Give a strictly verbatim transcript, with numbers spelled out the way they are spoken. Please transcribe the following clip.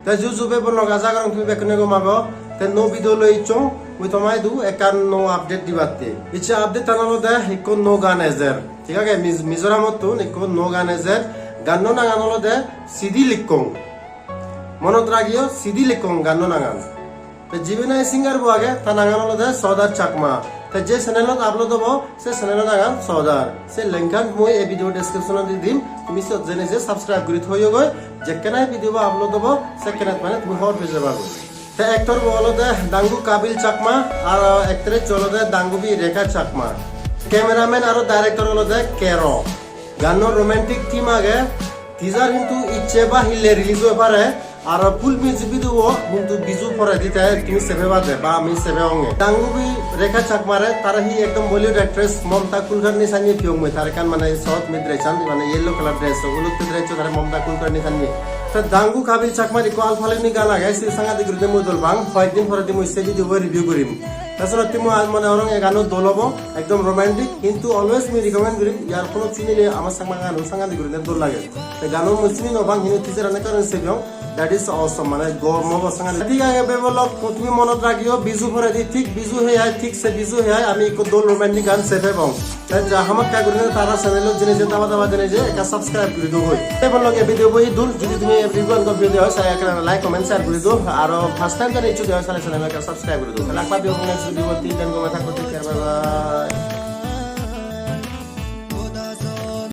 Te ju ju bebonlok, aja gorong tumi bekkune gom ago. Te nuo video loi icchong mui toma idu ekkan nuo update dibatte. Icche update tan olode ikko nuo gan ejer. Thik age, Miz-, Mizoramottun ikko nuo gan ejer. Ganno nangan olode Sidi Likkong. Monot ragiyo, Sidi Likkong ganno nangan. Te jibe nahi singer bo age, ta nangan olode Sodar Chakma. Te je channelot upload obo, se channelo nangan Sodar. Se link an mui ei video description ot di dim, tumi siyot jeinei je subscribe guri thoyo goi, jekkene video bo upload obo, sekkene mane tumi hobor pei jeba goi. Te actor bo olode Dangu Kabil Chakma, aro actress olode Dangubi Rekha Chakma. Cameraman aro director olode Kero. Ganno romantic theme age, teaser hintu icche ba hille release oi pare, aro full music video o hintu Biju poredi te tumi sebe pade ba ami sebe onge. Dangubi Rekha Chakmare tara hi ekdom Bollywood actress Mamta Kulkarni sanye piyong mui, tar ekkan mane short mid dress an, mane yellow color dress, o olotte dress o tare Mamta Kulkarni sanye. Te Dangu Kabil Chakmar ikko Alphaloni gan age, se sangadi gurine mui dol pang, hoyek din poredi mui se video bo review gurim. Te senotte mui mone gorong e gano dol obo, ekdom romantic, hintu always mui recommend gurim, yar phone ot sunile ama Changma gano sangadi gurine dol lage. Te gano mui sini no pang, hintu teaser an ekkan sebiyong, that is awesome, mane gom obo sangadi. Thik age bebonlok, tumi monot ragiyo, Biju poredi thik Biju hei ai, thik se Biju hei ai, ami ikko dol romantic gan se pebong. Te ja hamakkai gurine tara channel ot jeinei je, taba taba jeinei je ekka subscribe guri do goi. Te bebonlok, ei video bo iddur, jodi tumi ei review an gom peye de oi, sale ekkena like, comment, share guri do. Aro first time jodi iccho de oi, sale channel ekka subscribe guri do. Te lak padiyo next video bot, till then gome thakko, take care, bye bye.